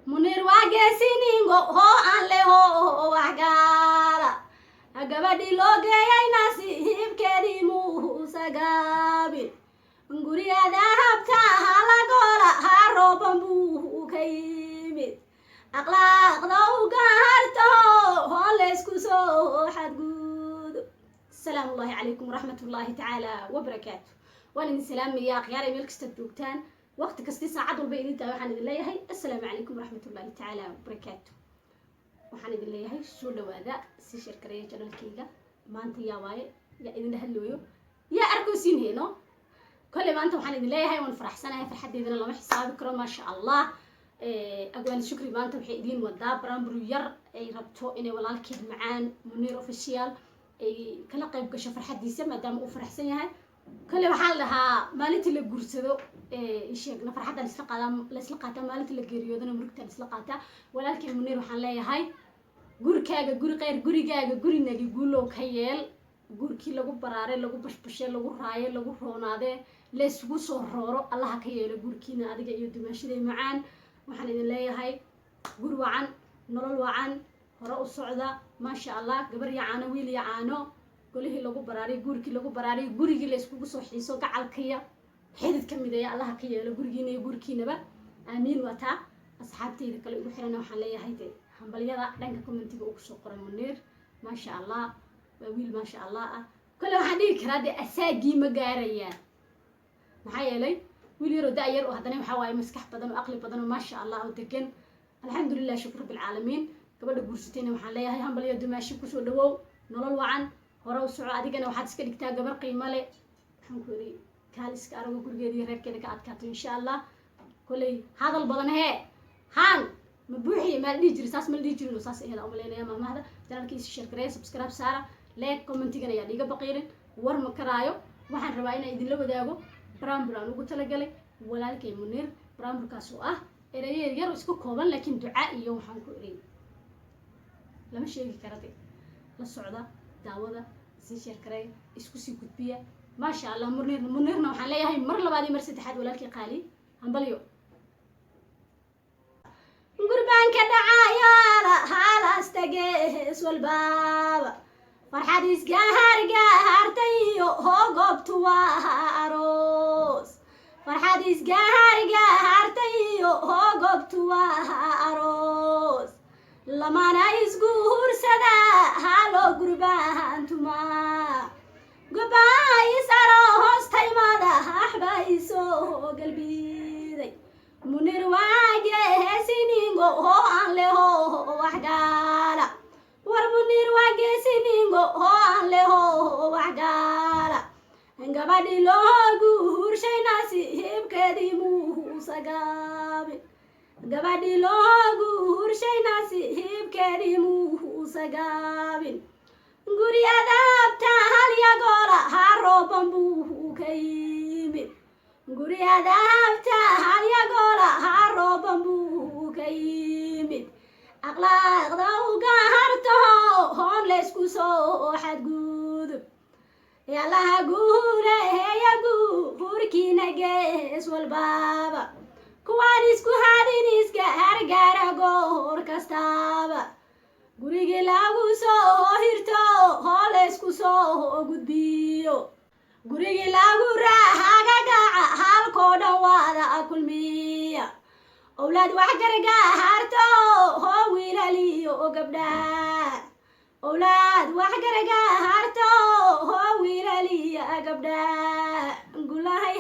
Muniir waa geesiningo hoo aan leho waxgaala. Gabadhii loo geeyay nasiibkeedii muusagaabin. Guriyada habta halagoola ha rooban buu ka yimid. Akhlaaqda u gaarto hoo laysku soo xadgudo. Asalaamu ullahi calaykum waraxmat ullaahi tacaala wabarakaatu. Waan idin salaamaya, akhyaar, meel kastaad joogtaan, waqti kasti, saacad walba idin tahay. Waxaan idin leeyahay assalaamu calaykum waraxmat ullaahi tacaala wabarakaatu. Waxaan idin leeyahay soo dhawaada, sii share gareeya channelkayga. Maanta yaa waaye yaa idinla hadlooyo? Yaa arkosiin heyno? Kolley maanta waxaan idin leeyahay waan faraxsanahay, farxaddeydana lama xisaabi karo, maasha Allah. Agwaani Shukri maanta waxay idiin wadaa brambru yar ay rabto inay walaalkeed macaan Muniir Official ay kala qayb gasho farxaddiisa, maadaama uu faraxsan yahay. Kolley waxaa la dhahaa maalintii la guursado isheegna farxadda laisla qaadaa, laisla qaataa, maalintii la geeriyoodana murugta laisla qaataa. Walaalkeen Muniir waxaan leeyahay gurikaaga guri kheyr, gurigaaga gurinagi guulow ka yeel, gurkii lagu baraaray, lagu bashbashay, lagu raayay, lagu roonaadee, laysugu soo rooro Allaha ka yeelo gurkiina, adiga iyo dumaashaday macaan. Waxaan idin leeyahay guri wacan, nolol wacan, hore u socda, maasha Allah. Gabar iyo caano, wiil iyo caano, golihii lagu baraaray, guurkii lagu baraaray, gurigii layskugu soo xiiso, gacalkaiya xidid ka mideeya Allaha ka yeelo gurigiina iyo gurkiinaba, aamiin. Waa taa. Asxaabtayda kale igu xirana waxaan leeyahay de hambalyada dhanka commentiga ugu soo qoray Muniir, maasha Allah, waa wiil maasha Allah ah. Kole waxaan dhihi karaa dee asaagii ma gaarayaan, maxaa yeelay wiil yaroo da-yar oo haddana waxaa waaye maskax badan oo aqli badan oo maasha Allah oo degan, alxamdulilah, shukr rabbilcaalamiin. Gabadha guursatayna waxaan leeyahay hambalyo, dumaashi, kusoo dhawow nolol wacan, hore u soco. Adigana waxaad iska dhigtaa gabar qiimo leh. Waxaan ku yidhi kaaliska arago gurigeeda iyo reerkeeda ka adkaato, insha Allah. Koley hadal badan hee haan ma buuxiye maa la dhihi jiri, saas ma la dhihi jirin oo saas aheed aan umaleynaya maamahda. Channelkiisa share gareeya, subscribe saara, like, commentigan ayaa dhiiga baqiirin. War ma karaayo, waxaan rabaa inaan idinla wadaago brambur aan ugu talagalay walaalkay Muniir. Bramburkaas oo ah erayo yar yar oo iska kooban, laakiin duca iyo waxaan ku erey lama sheegi kara. De la socda, daawada, sii share gareeya, isku sii gudbiya, maasha Allah. Muniir, Muniirna waxaan leeyahay mar labaad iyo mar saddexaad, walaalkii qaali, hambalyo. Gurbaanka dhacayaala haalastagees walbaaba, farxad isgaargaartay iyo hoo goobtu waa aroos. Farxad isgaargaartay iyo hoo goobtu waa aroos. Lamana isguursada haloo gurbaantumaa gobays aroostay, madaxba isoo galbiday. Munir waageesiningo hoo aan leho waxgaala. War Munir waageesiningo hoo aan leho waxgaala. Gabadhi loo guurshay nasiibkeedii muusagaabin. Gabadhi loo guurshay nasiibkeedii muusagaabin. Guryadaabta halyagoola ha rooban buu ka yimid. Guryadaabta halyagoola ha rooban buu ka yimid. Akhlaaqda uga hartaho hoon laysku soo xadgudub. Yalaha guureheya guurkiina gees walbaaba, kuwaan isku hadin iska hargaara goor kastaaba. Gurigii lagu soo hirto hoo laysku soo gudbiyo, gurigii lagu raahagagaca halkoo dhan waada kulmiya. Owlaad wax gargaarto hoo wiilal iyo gabdhaa. Owlaad wax gargaarto hoo wiilal iyo gabdhaa gulahay.